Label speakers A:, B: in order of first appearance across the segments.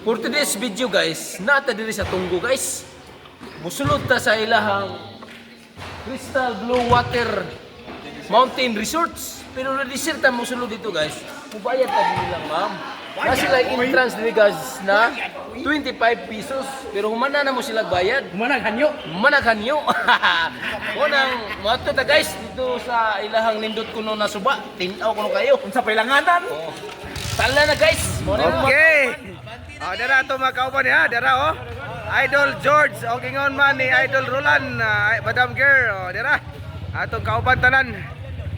A: For today's video, guys, nata diri sa Tunggo, guys. Musulod ta sa ilahang Crystal Blue Water Mountain Resorts. Pero ready ta musulod dito, guys. Mubayad ta dili lang, ma'am. Na sila entrance diri, guys, na 25 pesos. Pero humana na mo sila bayad.
B: Manag hanyo.
A: Managhanyo. Unang moadto ta, guys, dito sa ilahang nindot kuno na suba. Tin-aw kuno kayo.
B: Unsa pailanganan?
A: Oh. Tala na, guys. Mo na yung mga
C: Okay. Oh, dara ato mga kauban ha, dara oh. Idol George, o ingon man ni Idol Roland, Madam Girl, oh, dara. Atong kauban tanan.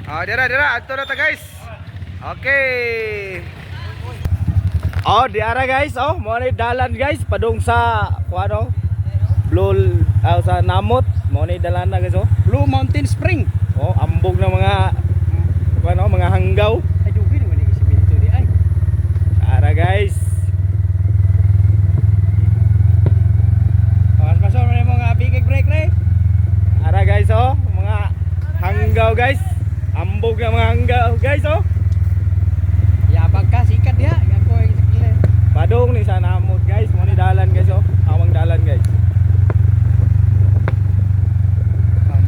C: Oh, dara dara adto na ta, guys. Okay.
B: Oh, di ara, guys, oh, mo na dalan, guys, padung sa kuano? Blue sa Namot, mo na dalan na, guys, oh.
D: Blue Mountain Spring.
B: Oh, ambog ng mga kuano, mga hanggaw.
D: Ay, dugi naman ni simento di ay.
B: Ara, guys.
D: Pas paso man mo nga big break re.
B: Ara, guys, oh, mga hanggaw, guys. Ambog ng mga hanggaw, guys, oh.
D: Yabag ka sikat diha, ako ay sakile.
B: Padung ni sa Namot, guys, mo ni dalan, guys, oh. Awang dalan, guys.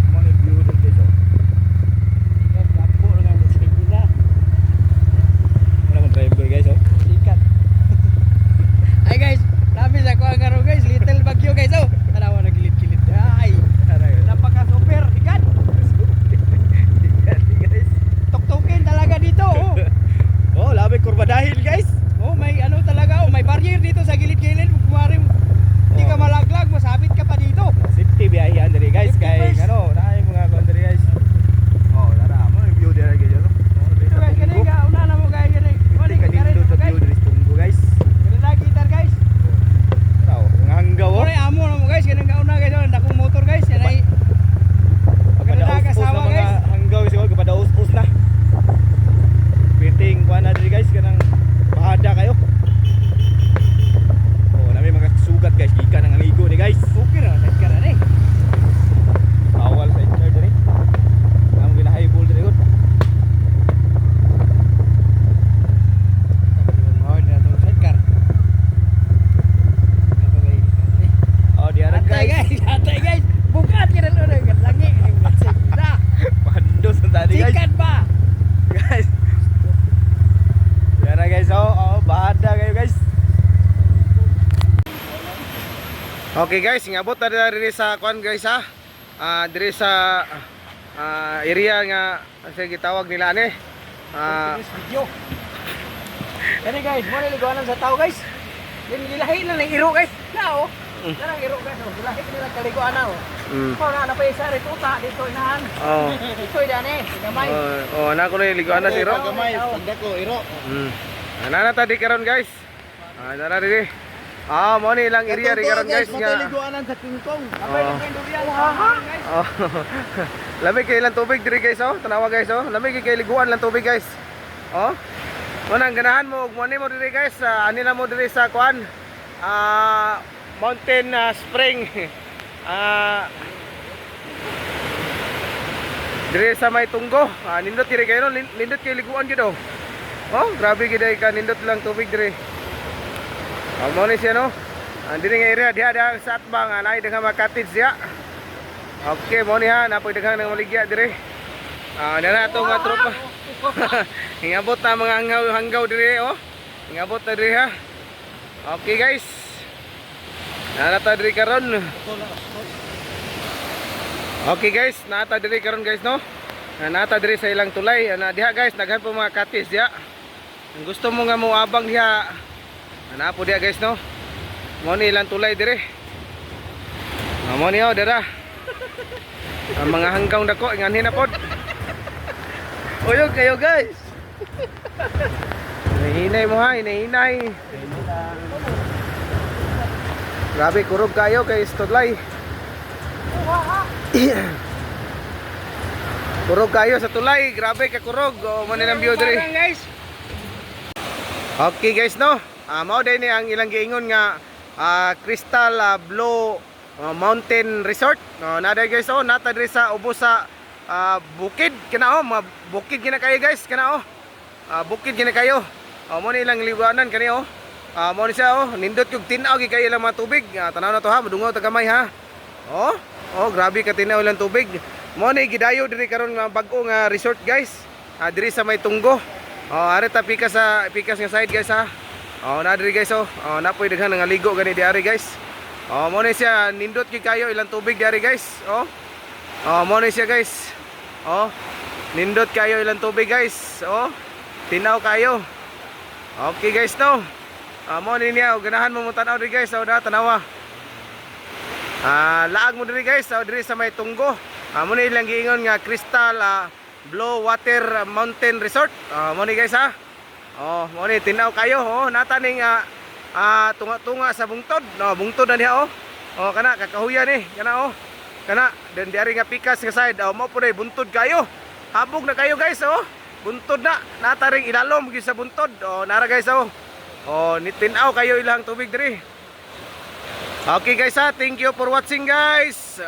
B: Mo ni view dito, guys, oh.
D: Sikat apo nga mo sige na.
B: Wala mong driver, guys, oh.
D: Sikat. Ay guys, labi sa ko ang karo, guys, Little Bagyo, guys, oh. Tanawa nagilid-gilid. Ay,
B: Ara, guys.
D: napaka super sikat.
B: Guys.
D: Tuktukin talaga dito, oh.
B: Oh, labi kurba dahil, guys.
D: Oh, may ano talaga, oh, may barrier dito sa gilid-gilid. Kumari, hindi ka
B: Oh.
D: malaglag, masabit ka pa dito.
B: Safety biyahe diri, guys,
D: Safety
B: kay
D: first.
B: ano, naay mga kuan diri, guys. Oh, dara mo yung view diri, guys, oh.
D: Dito, guys, kani ka una na mo, guys, kani.
B: Hindi ka nindot sa view diri sa Tunggo, guys.
D: Kani na gitar, guys.
B: Tara, oh, mga hanggaw, oh.
D: Ore amo na mo, guys, kanang kauna, guys, oh, dakong motor, guys, yan ay
B: Kapadaos-os na
D: kasawa,
B: mga
D: guys.
B: hanggaw siguro, kapadaos-os na. Piting kuan na diri, guys, kanang bahada kayo. Oh, nami mga sugat, guys, gikan ang amigo ni, guys.
D: Okay ra sa kara ni.
B: Bawal sa in-charge diri. Ang ginahaybol diri gud.
D: Oh, na to sidecar.
B: Oh, di ara,
D: Atay,
B: guys.
D: guys, atay, guys. Bukat ka na lo langi. Na,
B: Pandos ang tadi, guys.
D: sikat ba?
B: Guys. Yara, guys, oh, oh, bahada kayo, guys.
C: Okay, guys, ingabot na diri sa kuan, guys, ha. Diri sa area nga sa gitawag nila ani.
D: This video. Kani, guys, mo niliguanan sa tao, guys. Din gilahi na lang iro, guys. Na oh. Kanang iro, guys, oh. Gilahi na lang kaliguan na oh. Mao na na pa isa uta dito inahan.
C: Oh.
D: Ito dani, gamay.
C: Oh, oh, na ko na liguan na si iro.
D: Gamay,
B: Pagdako, iro.
C: Ana na ta di karon, guys. Nara diri. Mo ni ilang area ri karon, guys, nga.
B: Liguanan sa King Kong.
D: Abay
C: Oh.
D: na durian guys.
C: Oh. Lamig kay ilang tubig diri, guys, oh. Tanawa, guys, oh. Lamig kay liguan lang tubig, guys. Oh. Mo nang ganahan mo og mo ni mo diri, guys. Ani na mo diri sa kuan. Mountain Spring. Diri sa may Tunggo. Nindot diri kayo no? Nindot kay liguan gyud oh. Oh, grabe gyud ay ka nindot lang tubig diri. Mo ni siya no. Diri nga area diha diha sa atbang naay daghang mga cottage diha. Okay, mo ni ha, napoy daghang nang maligya diri. Dara ato mga tropa. Hingabot na mga hanggaw hanggaw diri oh. Hingabot na diri ha. Okay, guys. Nana ta diri karon. Okay, guys, naata diri karon, guys, no. Naata diri sa ilang tulay. Ana diha, guys, daghan po mga cottage diha. Kung gusto mo nga moabang diha, ana po diha, guys, no. Mo ni ilang tulay diri. Mo ni oh, dara. Ang mga hanggang dako inganhin na pod.
B: Uyog kayo, guys.
C: Hinahinay mo ha, hinahinay. Grabe, kurog kayo kay Studlay. Kurog kayo sa tulay, grabe ka kurog. O mo nilang view diri.
D: Guys.
C: Okay, guys, no. Mao din ni ang ilang giingon nga Crystal Blue Mountain Resort. No, na guys, oh, nata diri sa ubos sa bukid kana oh, mga bukid gina kayo, guys, kana oh. Bukid gina kayo. Oh, mo ni ilang liwanan kani oh. Mo ni siya oh, nindot kog tin-aw gyud kayo ilang mga tubig. Tanaw na to ha, madungaw ta gamay ha. Oh, oh, grabe ka tin-aw ilang tubig. Mo ni gidayo diri karon nga bag-o nga resort, guys. Diri sa may Tunggo. Oh, ari ta pikas sa pikas nga side, guys, ha. Oh, na diri, guys, oh. Oh, napoy daghan nga ligo gani di ari, guys. Oh, mo ni siya, nindot gyud kayo ilang tubig di ari, guys. Oh. Oh, mo ni siya, guys. Oh. Nindot kayo ilang tubig, guys. Oh. Tinaw kayo. Okay, guys, no. Mo ni niya, oh, ganahan mo mo tan-aw diri, guys. Oh, na tanawa. Laag mo diri, guys, oh, diri sa may Tunggo. Mo ni ilang giingon nga Crystal Blue Water Mountain Resort. Mo ni, guys, ha. Oh, mo ni tinaw kayo, oh, nata ning tunga-tunga sa bungtod. No, bungtod na niya oh. Oh, kana kakahuyan ni, kana oh. Kana then diari nga pikas nga side, oh, mo po day buntod kayo. Habog na kayo, guys, oh. Buntod na, nata ring ilalom gyud sa buntod. Oh, nara, guys, oh. Oh, ni tin-aw kayo ilang tubig diri. Okay, guys, ha, thank you for watching, guys.